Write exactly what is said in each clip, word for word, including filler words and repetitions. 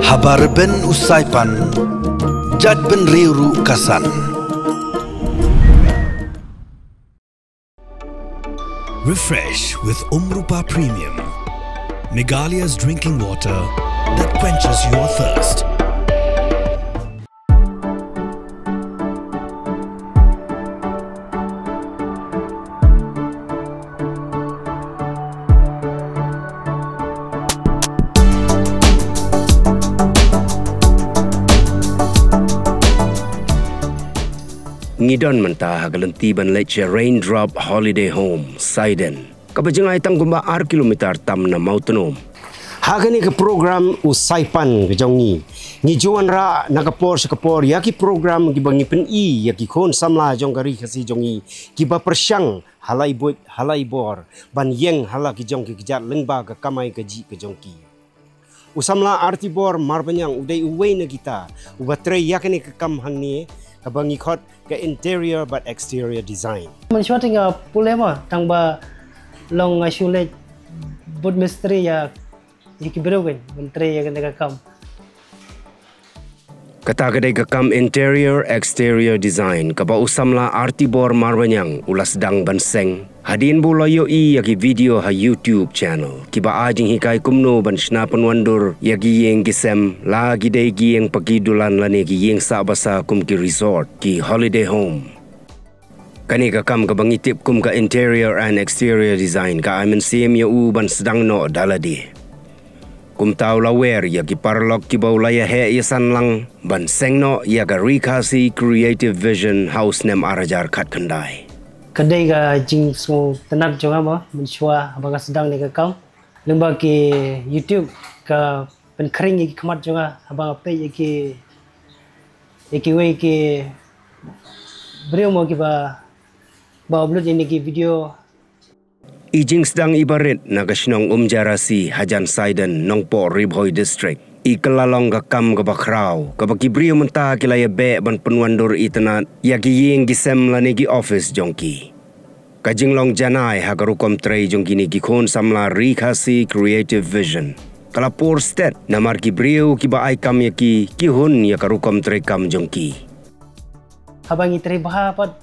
Haba rben u Saipan, jait bynriew ruh ka san. Refresh with Umrupa Premium, Meghalaya's drinking water that quenches your thirst. Ngi don mynta ha ka lynti ban leit sha Raindrop Holiday Home, Saiden, kaba jngai tang kumba ar kilometer tam na Mawtnum. Ha kane ka program u Saipan ka jong ngi, ngi ju wanrah na ka por sha ka por ïa ki program kiba ngi pyni ïa ki khun samla jong ka ri Khasi jong ngi, kiba pyrshang ha lai buit ha lai bor ban ïeng ha la ki jong ki kjat lyngba ka kamai kajih ka jong ki. U samla Artibor Marbaniang u dei uwei na kita uba trei ïa kane ka kam hangne, kaba ngi khot ka interior bad exterior design. Mynshuwa te nga pule mo, tang ba long nga shu leit bud mistri ïa, ïa ki briew kan ban trei ïa kane ka kam. Kata ka dei ka kam interior exterior design kaba u samla Artibor Marbaniang u la sdang ban seng hadien ba u la ïohi ïa ki video ha YouTube channel kiba ai jinghikai kumno ban shna pynwandur ïa ki ïing ki sem, la ki dei ki ïing paki dulan lane ki ïing sah basa kum ki resort, ki holiday home. Kane ka kam kaba ngi tip kum ka interior and exterior design ka ai mynsiem ïa u ban sdang noh da lade. Kumta u la wer ïa ki paralok kiba u la ïaheh ïasan lang ban seng noh ïa ka Ri Khasi Creative Vision ha u snem ar hajar khatkhyndai. Ka dei ka jingsngewtynnat jong nga mo, mynshuwa haba nga sdang ne ka kam lyngba ki YouTube, ka pynkhring ïa ki khmat jong nga haba nga peit ïa ki, ïa kiwei ki briew mo kiba, ba upload ïa ki video. I jingsdang iba rit na ka shnong Umjarasi hajan Saiden, Nongpoh, Ri Bhoi District, i kylla long ka kam kaba khraw kaba ki briew mynta ki la ïabeh ban pynwandur itynnad ïa ki ïing ki sem lane ki office jong ki. Ka jinglong janai ha ka rukom trei jong kine ki khun samla Ri Khasi Creative Vision ka la pur stet namar ki briew kiba ai kam ïa ki, ki hun ïa ka rukom trei kam jong ki. Haba ngi trei bha pat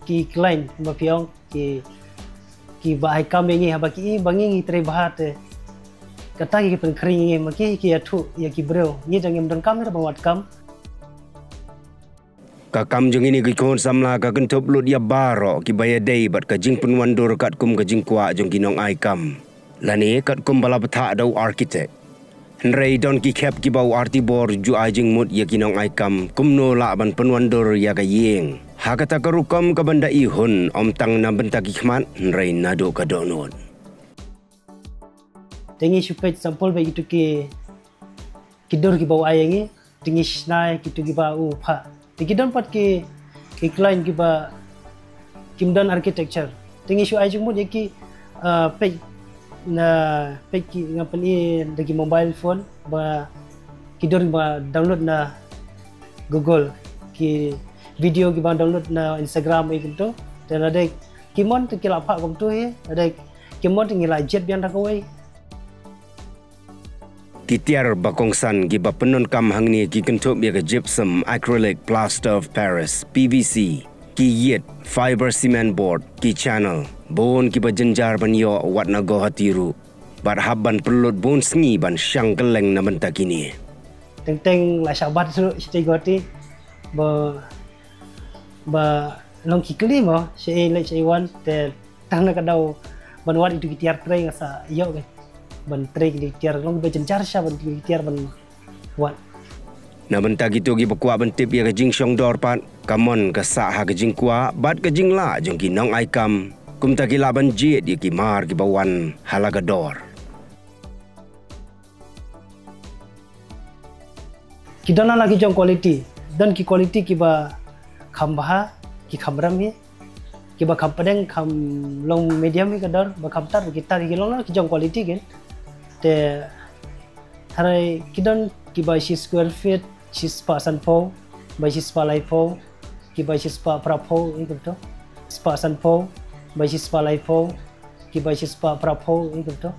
ki client ba phi ong ki, kiba ai kam ïa ngi, haba ki i ba ngi ngi trei bha te kata ki pynkhring ïa ngi, ma ki ki ïathuh ïa ki briew, ngi da ngim don kam, ngi da ban wad kam. Ka kam jong kine ki khun samla ka kynthup lut ïa baroh kiba ïadei bad ka jingpynwandur katkum ka jingkwah jong ki nongai kam, lane katkum ba la bthah da u architect. Hynrei don ki khep kiba u Artibor ju ai jingmut ïa ki nongai kam kumno lah ban pynwandur ïa ka ïing ha kata ka rukom kaban da i hun, ym tang na bynta ki khmat hynrei naduh ka dohnud. Te ngi shu peit sample bad kitu ki, ki dur kiba u ai ïa ngi, te ngi shna ïa kitu kiba u phah. Te ki don pat ki, ki client kiba kim don architecture, te ngi shu ai jingmut ïa ki, ah, peit na, peit ki, nga pyni da ki mobile phone ba ki dur ba download na Google, ki video kiba download na Instagram ïa kumto. Te lada ki mon te ki la phah kumto hi, lada ki mon te ngi la jied biang da kawei. Ki tiar ba kongsan kiba pyndonkam hangne ki kynthup ïa ka gypsum, acrylic, plaster of Paris, P V C, ki ïit, fiber cement board, ki channel, bun kiba jynjar ban ïoh wat na Guwahati ruh, bad hap ban pynlut bun sngi ban shang kylleng na bynta kine. Teng teng la shah bat ruh shatei Guwahati ba, ba long ki kli mo, shaei leit shaei wan, te tang na ka daw ban wad itu ki tiar trei nga sa ïoh ka ban trei ki tiar long ba jynjar sha ban itu ki tiar ban wad. Na bynta kito kiba kwah ban tip ïa ka jingshong dor pat, ka mon ka sah ha ka jingkwah bad ka jinglah jong ki nongai kam, kumta ki lah ban jied ïa ki mar kiba wan ha la ka dor. Ki don la ki jong quality, don ki quality kiba kham bha, ki kham rem hi, kiba kham pdeng, kham long medium hi ka dor, ba kham tar, ki tar, ki long la ki jong quality kin. Te tharai ki don kiba shi square feet, shi spah sanphew, ba shi spah laiphew, kiba shi spah phraphew, ïa kumto. Spah sanphew, ba shi spah laiphew, Ki ba shispah phraphew ïa kumto.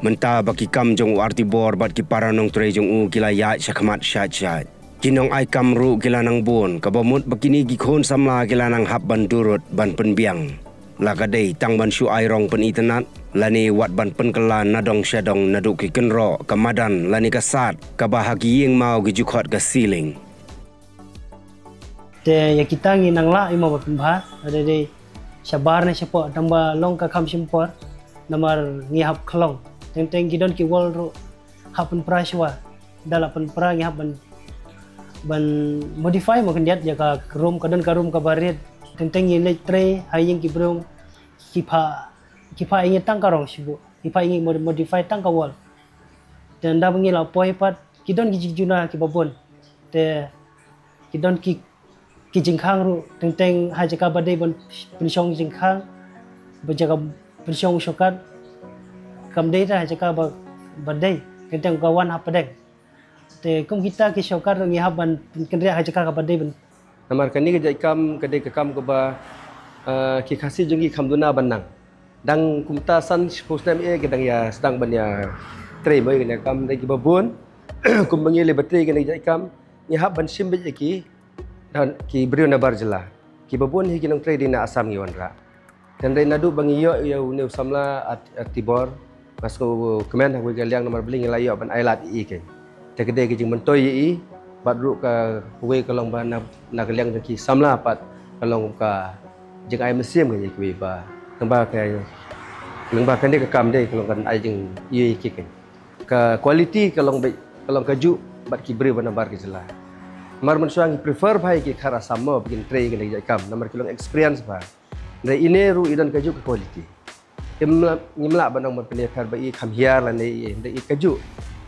Mynta ba ki kam jong u Artibor bad ki para nongtrei jong u ki la ïaid sha khmat shait shait, ki nongai kam ruh ki la nang bun, kaba mut ba kine ki khun samla ki la nang hap ban durut ban pynbiang. La ka dei tang ban shu ai rong pynitynnad, lane wat ban pynkylla na dong sha dong naduh ki kynroh, ka madan lane ka sad kaba ha ki ïing maw ki ju khot ka ceiling. Te ïa kita ngi nang lah ïa ma ba pynbha, lada dei shabar ne shapoh, tang ba long ka kham shim por, namar ngi hap khlong. Teng teng ki don ki wall ruh hap pynpra shuwa, da la pynpra ngi hap ban, ban modify mo khyndiat ïa ka room, ka don ka room kaba rit. Teng teng ngi leit trei ha ïing ki briew, ki pha, ki pha ïa ngi tang ka rong shuh, ki pha ïa ngi mod-, modify tang ka wall. Te ynda ba ngi la poi pat, ki don ki jingjuna kiba bun. Te ki don ki, ki jingkhang ruh, teng teng ha jaka ba dei ban pynshong jingkhang, ba jaka pynshong shortcut, kam dei ta ha jaka ba, ba dei, teng teng ka wan hapdeng. Te kum kita ki shortcut ruh ngi hap ban pynkynriah ha jaka kaba dei ban. Namar kane ka jait kam ka dei ka kam kaba, eh, ki Khasi jong ngi kham duna ban nang. Dang kumta san shiphew snem eh ki dang ïa sdang ban ïa trei mo ïa kane ka kam, dei kiba bun. Kumba ngi leh ba trei kane ka jait kam, ngi hap ban shim beit ïa ki, dan ki briew na bar jylla. Kiba bun hi ki nongtrei dei na Assam ngi wanrah. Hynrei naduh ba ngi ïoh ïa une u samla Art-, Artibor, nga sngewkmen ha kawei ka liang namar balei ngi la ïoh ban ailad ïa i keiñ. Te ka dei ka jingmyntoi ïa i, bad ruh ka kawei ka long ba na, na ka liang jong ki samla pat ka long ka jingai mynsiem keiñ ïa kiwei ba, lyngba ka, lyngba kane ka kam dei ka long kan ai jingïohi ïa ki keiñ. Ka quality ka long beit, ka long kajuh bad ki briew ba na bar ka jylla. Namar mynshuwa ngi prefer bha ïa ki khar Assam mo ba kin trei ïa kane ka jait kam namar ki long experience bha. Hynrei ine ruh i don kajuh ka quality. Im la, ngim lah ban ong ban pynïapher ba i kham hiar lane i, hynrei i kajuh.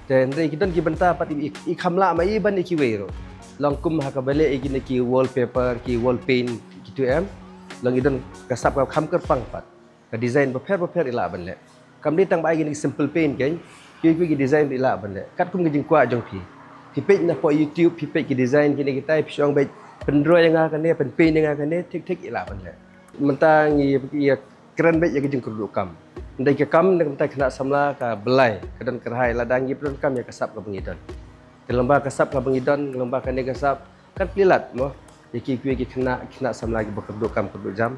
Te hynrei ki don ki bynta pat i, i kham lah ma i ban ïa kiwei ruh. Long kum ha kaba leh ïa kine ki wallpaper, ki wall paint, kitu em. Long i don ka sap ka kham kyrpang pat. Ka design bapher bapher i lah ban leh. Kam dei tang ba ai kine ki simple paint keiñ, kiwei kiwei ki design i lah ban leh. Katkum ka jingkwah jong phi. Phi peit na poh YouTube, phi peit ki design kine kitai, phi shu ong beit pyndraw ïa nga kane, pynpaint ïa nga kane, thik thik i lah ban leh. Mynta ngi ïa kren beit ïa ka jingkyrduh kam. Hynrei ka kam na ka bynta khynnah samla ka blai, ka don kyrhai lada ngi pyndonkam ïa ka sap kaba ngi don. Te lyngba ka sap kaba ngi don, lyngba kane ka sap, kan plie lad mo ïa ki, kiwei ki khynnah, khynnah samla kiba kyrduh kam kyrduh jam.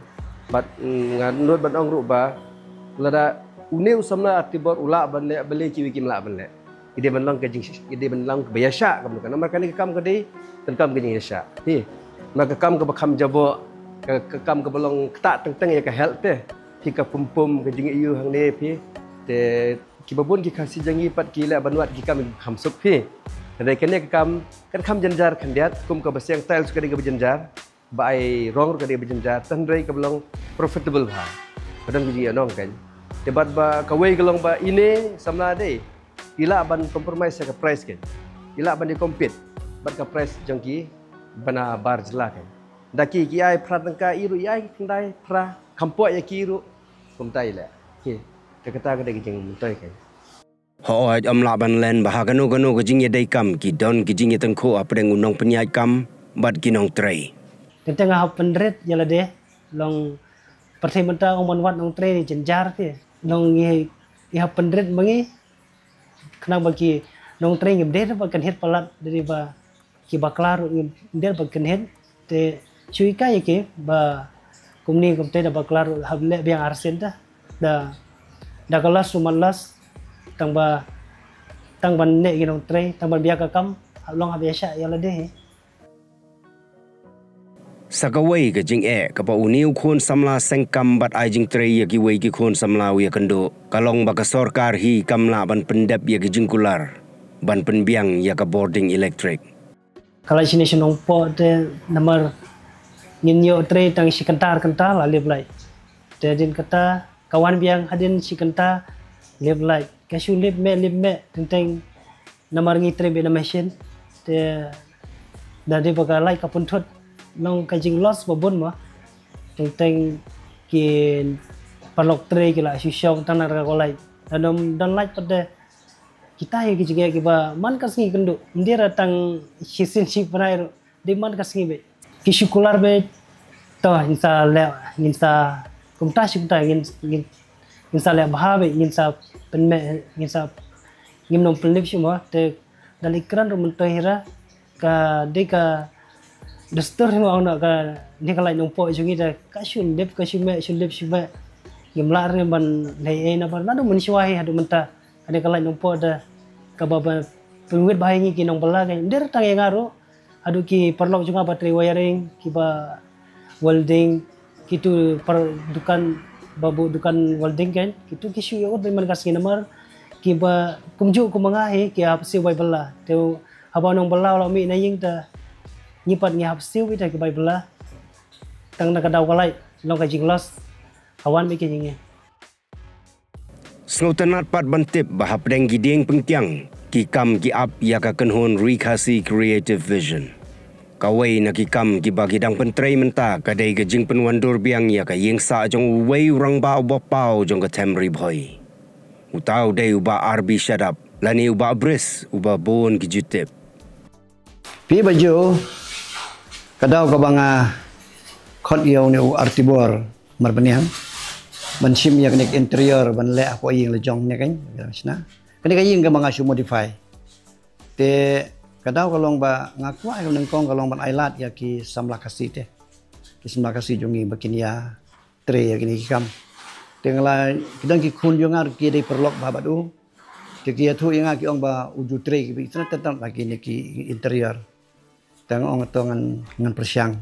Bad, mm, nga nud ban ong ruh ba lada une u samla Artibor u lah ban leh, balei kiwei kim lah ban leh? Ki dei ban long ka jing, ki dei ban long kaba ïaishah, kam ka namar kane ka kam ka dei, kan kam ka jingïaishah. Hi. Namar ka kam kaba kham jaboh, ka, ka kam kaba long ktah teng teng ïa ka health te. Phi ka pum pum ka jingïohi hangne phi. Te kiba bun ki Khasi jong ngi pat ki leh ban wad ki kam kham suk phi. Hynrei kane ka kam kan kham jynjar khyndiat, kum kaba seng tiles ka dei kaba jynjar, ba ai rong ruh ka dei kaba jynjar, hynrei kaba long profitable bha. Ka don ka jingïainong keiñ. Te bad ba kawei ka long ba ine samla dei i lah ban compromise ïa ka price keiñ. I lah ban ïa compete bad ka price jong ki ba na bar jylla keiñ. Da ki ki ai phra tyngka, i ruh i ai khyndai phra, kham poi ïa ki ruh. Kumta i leh. Ki, te kata ka dei ka jingmyntoi keiñ. Hooid, ym lah ban len ba ha kano kano ka jingïadei kam ki don ki jingïatyngkhuh hapdeng u nongpynïaid kam bad ki nongtrei. Teng teng nga hap pynrit ïa lade, long pyrthei mynta ong ban wad nongtrei ne jynjar te. Long ngi, ngi hap pynrit ma ngi, khnang ba ki nongtrei ngim dei ba kynhit palat, dei ba ki bakla ruh ngim dei ba kynhit. Te shu hikai ïa ki ba kumne kumte da bakla ruh hap leh biang arsien te. Da, da ka loss ruh man loss, tang ba, tang ban neh ki nongtrei, tang ban biang ka kam, hap long hap ïaishah ïa lade hi. Sa kawei ka jingeh kaba une u khun samla seng kam bad ai jingtrei ïa kiwei ki khun samla u ïakynduh, ka long ba ka sorkar hi kam lah ban pyndep ïa ki jingkular ban pynbiang ïa ka bording elektrik. Ka lait shane sha Nongpoh te namar ngin ïoh trei tang shi kynta ar kynta la lip lait. Te hadien kata ka wan biang hadien shi kynta lip lait. Ka shu lip meh lip meh, teng teng namar ngi trei beit na machine. Te da dei ba ka lait ka pynthut, long ka jing loss ba bun mo. Teng teng ki paralok trei ki la shu shong tang na ka lait. Da dom don lait pat de. Kita hi ki jingeh kiba man ka sngi kynduh. Ym dei ra tang shisien shi bnai ruh. Dei man ka sngi beit. Ki shu kular beit. To, ngin sa leh, ngin sa Kumta shi kumta ngin ngin ngin sa leh bha bha, ngin sa pynmeh, ngin sa ngim nong pynlip shi mo te da leh kren ruh mynta hi ra ka dei ka dustur hi mo ong noh ka ne ka lait nongpoh jong ngi da ka shu lip ka shu meh shu lip shu meh. Ngim lah re ban leh ei na bar na du mynshuwa hi haduh mynta ka ne ka lait nongpoh da ka ba ba pynwit bha ïa ngi ki nongbylla ka nder tang ïa nga ruh. Haduh ki paralok jong nga ba trei wiring, ki ba welding, ki tu par dukan ba bu dukan welding kan, ki tu ki shu ïa ut man ka sngi namar ki ba kumjuh kum nga hi ki hap siew bai bylla. Te haba nong bylla la mih na ïing ta ngi pat ngi hap siew ita ki bai bylla. Tang na ka daw ka lait long ka jinglos. Hawan mih ki ïing. Sngewtynnat pat ban tip ba hapdeng ki dieng pynkiang ki kam ki ap ïa ka kynhun Ri Khasi Creative Vision. Kawei na ki kam kiba ki dang pyntrei mynta ka dei ka jingpynwandur biang ïa ka ïing sah jong uwei u rangbah uba paw jong ka them Ri Bhoi. Uta u dei u Bah R B Shadap lane u Bah Bris uba bun ki ju tip. Phi ba ju ka daw kaba nga khot ïa une u Artibor Marbaniang ban shim ïa kane ka interior ban leh hapoh ïing la jong ne kan shna kane ka ïing kaba nga shu modify. Te ka daw ka long ba nga kwah ïa ka nyngkong ka long ban ai lad ïa ki samla Khasi te ki samla Khasi jong ngi ba kin ïa trei ïa kine ki kam. Te nga la ki dang ki khun jong nga ki dei paralok bha bad u. Te ki ïathuh ïa nga ki ong ba u ju trei ki bit tang tang ba kine ki interior. Te nga ong to ngan ngan pyrshang.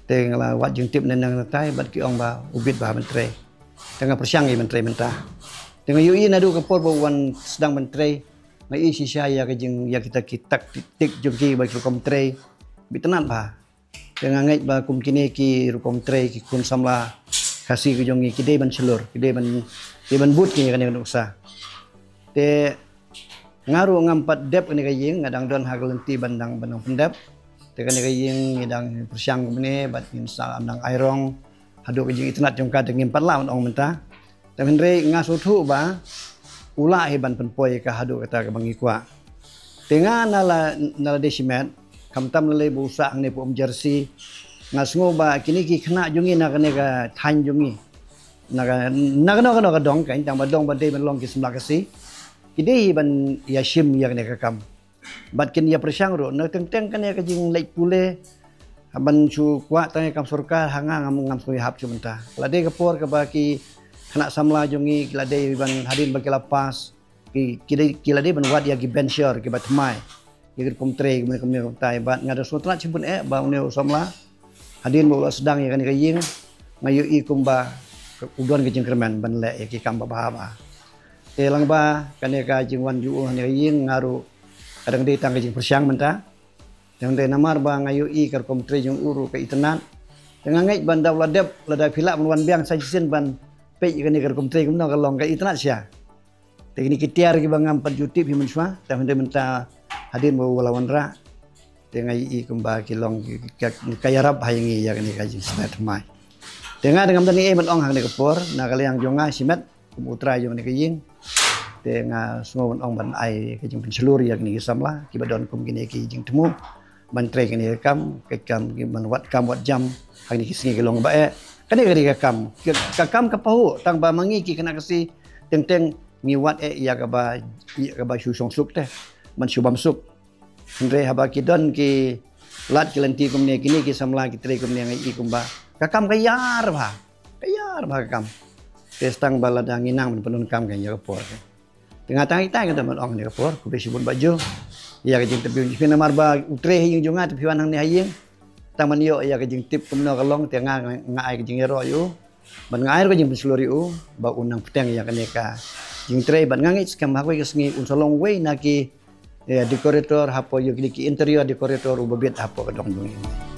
Te nga la wad jingtip ne nang natai bad ki ong ba u bit bha ban trei. Te nga pyrshang ïa ban trei mynta. Te nga ïohi naduh ka por ba u wan sdang ban trei nga ïohi shisha ïa ka jing ïa kita ki taktik jong ki ba ki rukom trei. Bit tang bha. Te nga ngeit ba kum kine ki rukom trei ki khun samla Khasi ki jong ngi ki dei ban shlur ki dei ban ki dei ban bud ki kane ka nuksa. Te nga ruh ngam pat dep kane ka ïing nga dang don ha ka lynti ban dang ban dang pyndep. Te kane ka ïing ngi dang pyrshang kumne bad ngin sa dang ai rong haduh ka jingitynnat jong ka te ngim pat lah ban ong mynta. Te hynrei nga sngewthuh ba u lah hi ban pynpoi ka haduh kata kaba ngi kwah. Te nga na la na la dei shimet khamtam lei ba u sah hangne pum jersey. Nga sngew ba kine ki khynnah jong ngi na kane ka thaiñ jong ngi na ka na kano kano ka dong kan tang ba dong ba dei ban long ki samla Khasi. Ki dei hi ban ïa shim ïa kane ka kam. Bad kin ïa pyrshang ruh na teng teng kane ka jingleit pule. Ban shu kwah tang ïa kam sorkar ha nga ngam ngam sngewhap shu mynta. La dei ka por kaba ki khynnah samla jong ngi ki la dei ban hadien ba ki la pass ki ki dei ki la dei ban wad ïa ki venture kiba thymmai. Ïa ki rukom trei kumne kumne kumtai bad nga da sngewtynnat shibun eh ba une u samla hadien ba u la sdang ïa kane ka ïing nga ïohi kumba u don ka jingkyrmen ban leh ïa ki kam ba bha bha. Te lang ba kane ka jingwan jong u ha kane ka ïing nga ruh ka dang dei tang ka jingpyrshang mynta. Te hynrei namar ba nga ïohi ka rukom trei jong u ruh ka itynnat. Te nga ngeit ban da u la dep lada phi lah ban wan biang sa shisien ban peit ïa kane ka rukom trei kumno ka long ka itynnat sha. Te kine ki tiar kiba ngam pat ju tip hi mynshuwa te hynrei mynta hadien ba u la wanrah. Te nga ïohi kumba ki long ki ka ïarap ha ïa ngi ïa kane ka jingsngew thymmai. Te nga da ngam da ngi ei ban ong ha kane ka por na ka liang jong nga shimet kum u trai jong kane ka ïing. Te nga sngew ban ong ban ai ka jingpynshlur ïa kine ki samla kiba don kum kine ki jingthmu ban trei kine ki kam ka kam ki ban wad kam wad jam ha kine ki sngi ki long ba eh. Kane ka dei ka kam ka kam ka pahuh tang ba ma ngi ki khynnah Khasi teng teng ngi wad eh ïa kaba ïa kaba shu shong suk te ban shu bam suk. Hynrei haba ki don ki lad ki lynti kumne kine ki samla ki trei kumne nga ïohi kumba ka kam ka ïar bha ka ïar bha ka kam. Te tang ba lada ngi nang ban pyndonkam ka ïa ka por. Te nga tang ita nga da ban ong ne ka por khublei shibun ba ju ïa ka jingtip jong phi namar ba u trei ha ïing jong nga te phi wan hangne ha ïing. Tang ban ïoh ïa ka jingtip kumno ka long te nga nga ai ka jingïaroh ïa u ban nga ai ka jingpynshlur ïa u ba un nang bteng ïa kane ka jingtrei ban nga ngeit skhem ha kawei ka sngi un sa long wei na ki decorator hapoh ïa ki interior decorator uba bit hapoh ka dong jong ngi.